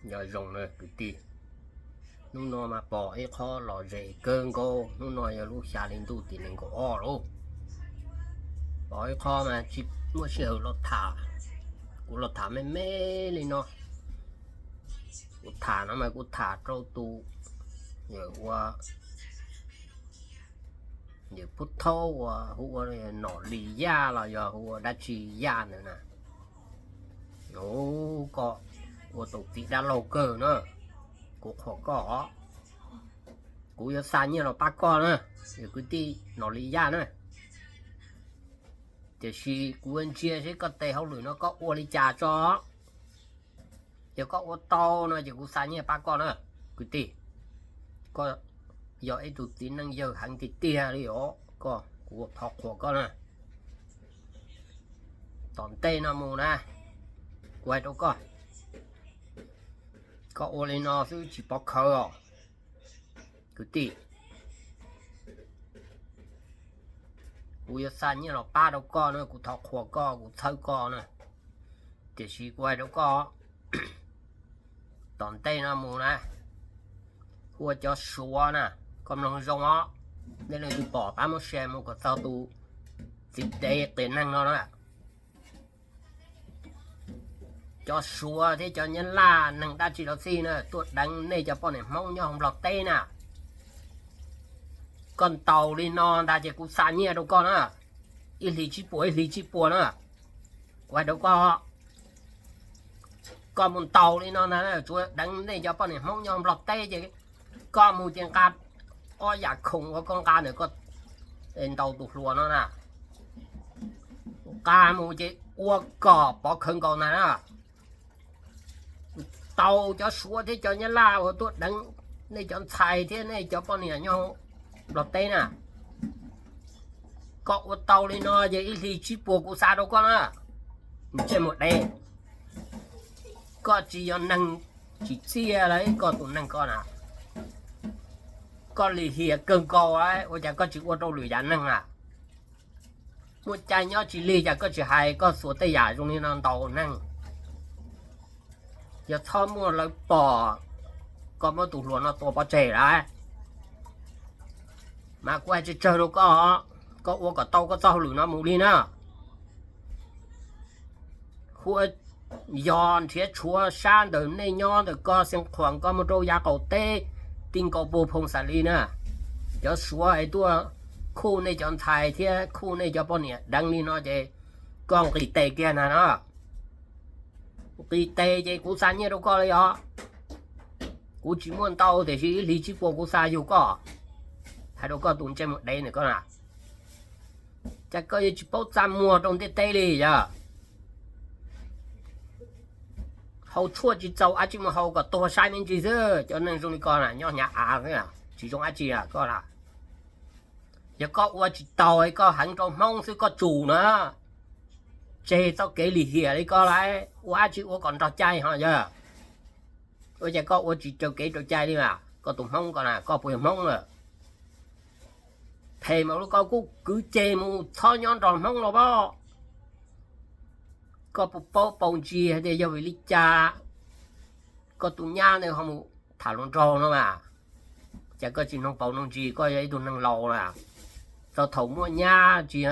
Nyob zoo na kwv tij, hnub no mas pom ib qho lom zem kawg nkaus, hnub no yog lub xya hli ntuj tim nees nkaum ob lauj. Pom ib qho mas tsis muaj sij hawm los tham, kuv los tham me me li no. Kuv tham no mas kuv tham rau tus yawm ua yawm Phub Thaub uas hu ua Nom Lis Yaj los yog hu ua dab tsi Yaj ntawd na. Ub, koj ua tus txiv dab laug kawg na, kuv qhuas koj os. Kuv yuav xa nyiaj los pab koj na, yawm kwv tij Nom Lis Yaj na. Tiam sis kuv ntsia seb koj tes hauj lwm no koj ua li cas tso. Yog koj ua tau no ces kuv xa nyiaj pab koj na, kwv tij. Koj yog ib tug txiv neej yawg heev tiag tiag li os koj, kuv thov qhuas koj na. Tom ntej no mus na, kuv hais rau koj, koj ua li no xwb tsis pov khawv os, kwv tij. Kuv yuav xa nyiaj los pab rau koj na, kuv thov qhuas koj, kuv txhawb koj na. Tiam sis kuv hais rau koj, tom ntej no mus na, hu ua cov Suav na, koj mloog zoo os, nej leej twg pom pab muab share mus kom txog tus txiv dev qias neeg no na. Cov Suav thiab cov Nyab Laj neeg dab tsi los xij na tuaj deev nej cov poj niam Hmoob nyob hauv Nplog teb na. Koj ntaus li no ntag ces kuv xa nyiaj rau koj na, ib hlis tsib puas ib hlis tsib puas na. Kuv hais rau koj, koj mus ntaus li no ntag, tsuav deev nej cov poj niam Hmoob nyob Nplog teb ces koj mus ces nqa ob yam khoom uas koj nqa ntawm koj ntaus tus hluas no na, nqa mus ces ua kom pov khawv nkaus ntag na. Ntaus cov Suav thiab cov Nyab Laj uas tuaj deev nej cov ntxhais thiab nej cov poj niam nyob Nplog teb na. Koj ua tau li no ces ib hlis tsib puas kuv xa rau koj na. Ntsej muag dev, koj tsis yog neeg tsim txiaj li koj tus neeg koj na. Koj lim hiam kawg nkaus, ua cas koj tsis ua rau lwm yam neeg na? Muaj cai nyob tsis lig cas koj tsis hais, koj xuas tej yam zoo li no ntaus neeg. Yog txhob muaj lawv pom koj muab tus hluas no tua pov tseg lawm. Mas kuv hais tsawg tsawg rau koj, koj ua kom tau koj txoj hauj lwm no mus li na. Hu yog nrhiav tshuav sab ntawm nej nyob ntawm koj Xeev Khuam koj mus rau yav qaum teb, ti nkaus puag Phoo Xas Lis na. Cov Suav es tuaj khuj nej cov ntxhais thiab khuj nej cov poj niam deev li no ces koj nqis tes kiag ntag no. Nqis tes ces kuv xa nyiaj rau koj li os. Kuv tsis muaj ntau tiam sis ib hlis tsib puas kuv xa yug koj. Hais rau koj tus ntsej muag dev ntawm koj na, cas koj yuav tsis paub txaj muag rau ntiaj teb li yog? Haus tshuaj tsis txaus dab tsi mus haus kom tuag saib me ntsis xwb, cov neeg zoo li koj na nyob hnyav av xwb, tsis zoo dab tsi koj na. Yog koj ua tsis taus koj heev rau Hmoob xwb koj tsum na. Tseg txoj kev lim hiam li koj lawm, ua dab tsi ua kom nrog cai ho yog. Ua cas koj ua tsis raws kev raws cai li mas koj tus Hmoob ko na, koj puas yog Hmoob lawm? Phem mas lub koj kuj kwv ceg mus txhob nyob nrog Hmoob los pob. Koj puas paub paus ntsis hais tias yog vim li cas koj tus nyab ntawd ho mus tham hluas nraug no mas? Cas koj tsis noog paus noog ntsis, koj yog ib tug neeg laus lawm. Txog thaum muaj nyab tsis,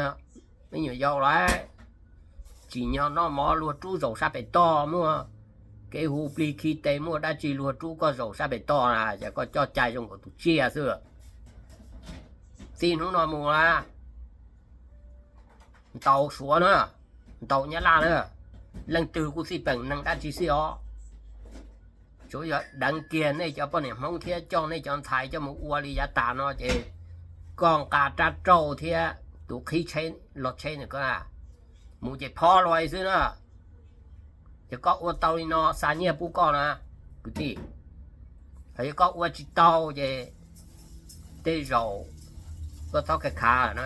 me nyuam yaus lawm, tsim nyog noj mov luag rub zaum sab pem toj, muaj kev hu plig khi tes, muaj dab tsi luag rub koj zaum sab pem toj na, cas koj coj cai zoo nkaus tus tsiaj xwb. Txij hnub no mus na, ntaus Suav na, ntaus Nyab Laj na, leej twg kuj xij peem, neeg dab tsi xij os. Tsuav yog deev kiag nej cov poj niam Hmoob thiab coj nej cov ntxhais coj mus ua li yav tas no ces koj nqa rab rauj thiab tus qhib tsheb los tsheb ntawm koj na, mus ces phob luag xwb na. Ces koj ua tau li no xa nyiaj pub koj na, kwv tij. Hos yog koj ua tsis tau ces tej zaum koj txhob khav khav na.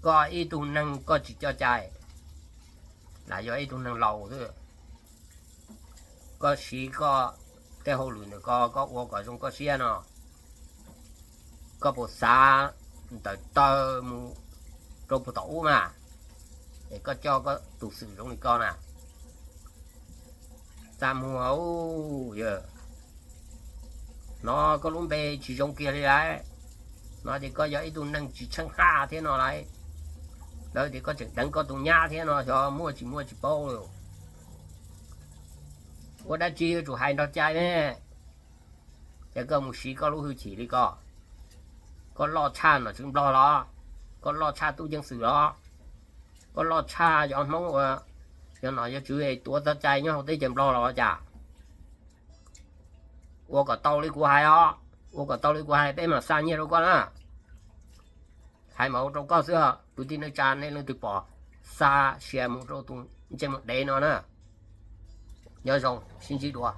Koj ib tug neeg koj tsis coj cai, lam yog ib tug neeg laus xwb. Koj siv koj tej hauj lwm ntawm ko, koj ua kom zoo koj siab no. Koj puas xav ntawm taw mus rau puag tom ub mas, es koj coj koj tus xwm zoo li ko na. Txaj muag, yog hnov koj lub npe tsis zoo kiag li lawm, hnov tias koj yog ib tug neeg tsis tsheej haj thiab no lawm, lawv tias koj tseem deev koj tus nyab thiab no, xyov muaj tsis muaj tsis paub li. Ua dab tsi yuav tsum hais nrog cai ne? Ces koj mus siv koj lub hwj chim li ko. Koj loj tshaj nom tswv Nplog los? Koj loj tshaj tub ceev xwm los? Koj loj tshaj cov Hmoob uas yog nom yog tswv tuav txoj cai nyob hauv teb chaws Nplog los cas? Ua kom tau li kuv hais os, ua kom tau li kuv hais peb mam xa nyiaj rau koj na. Hais mas ua rau koj xwb, kwv tij neej tsa nej leej twg pom, xa sia mus rau tus ntsej muag dev no na. Nyob zoo, sib ntsib dua.